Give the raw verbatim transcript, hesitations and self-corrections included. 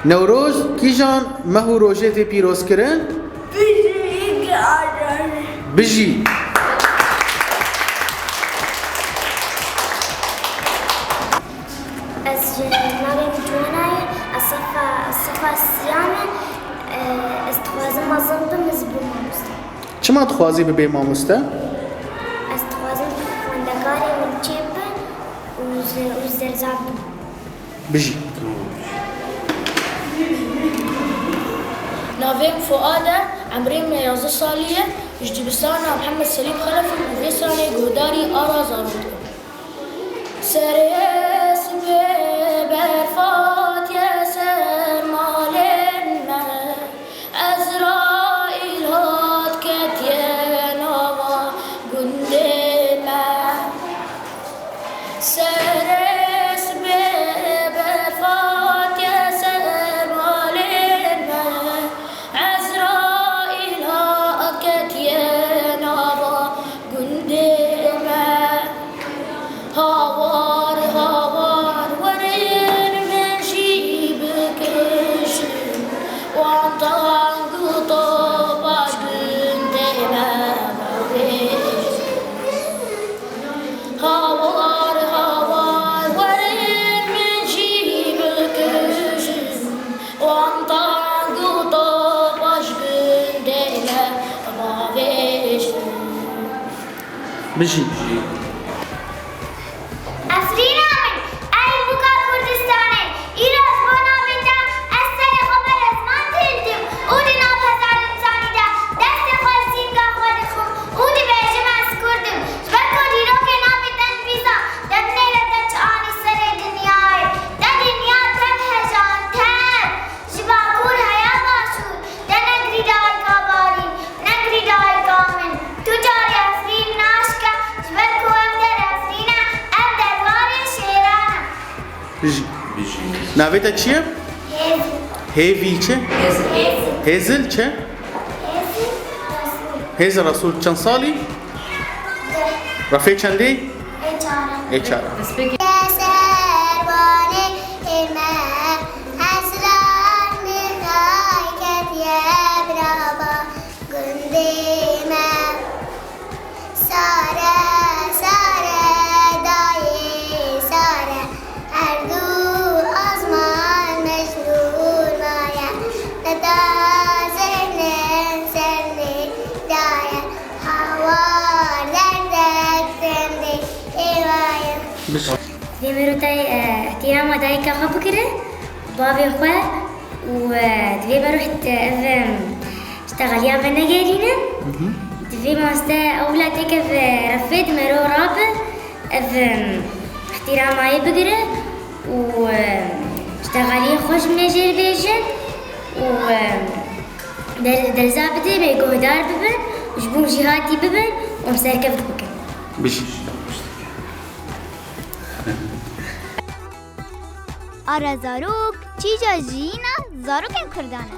Newroz kîjan meh û rojê tê pîrozkirin? Bijî. Ez ji navê min Ciwana ye, ez sefa, sefa siyam e. Ez dixwazim mezin bim, ez bim mamoste. Çima dixwazî bibê mamoste? Ez dixwazim xwendekarê min çêbibe û zer-, û zerzav bim. Bijî. Navê min Fuad e, emrê min yazdeh salî ye, ji dibistana Mihemed Selîm Xelef im û vê stranê guhdarî Ara Zarok dikim. Serê sibê berf hatiye ser malên me, Ezraîl hat ketiye nava gundê me. Serê sibê berf hatiye ser malên me, Ezraîl hat ketiye nava gundê me. Hawar, hawar, werin min jî bikujin, wan tang û topa ji gundê me bavêjin. Hawar, hawar, werin min jî bikujin, wan tang û topa ji gundê me bavêjin. Bijî. Efrîna min, ey bûka Kurdistanê, îro ji bo navê te ez serê xwe ber ezman têl dikim û di nav hezar însanî de destê xwe li sînga xwe dixim û dibêjim ez Kurd im. Ji ber ku dîrokê navê te nivîsa, te binêre te çi anî serê dinyayê. Te dinya tev hejan, tev. Ji Bakur heya Başûr, te ne girîdayîka Barîn, ne girîdayîka min. Tu carî Efrîn naşke, ji ber ku ev der Efrîn e, ev derbarê şêran e. Bijî. Navê te çi ye? Hêzil. Hêvî çi? Hêzil. Hêzil çi? Hêzil Resûl. Hêzil Resûl çend salî? Deh. Refê çendê? Ê çaran. Ê çaran. Servanê ê me, hezran min ay ketiye birava gundê me. Sare, sare, dayê sare, her du azman mecnûn maye. Neda zehne sernê daye. Hawar derdek tendê êwaye. Dê mero tay, e, îhtîrama dayika xwe bigire, bavê xwe û, e, divê mero hit, e, ev, e, ştexaliya venegerîne. Hı hı. Divê mamoste ew welatê ke, e, refê di mero rabe, ev, e, îhtîrama yê bigire û, e, ştexaliyê xwe ji me jêr bêjin û, e, Der-, derza bidê, me guhdar bibin, ji bo jîhatî bibin û em serkeft bikin. Bijî. Ara zarok, çîja jiyîna zarokên Kurdan e.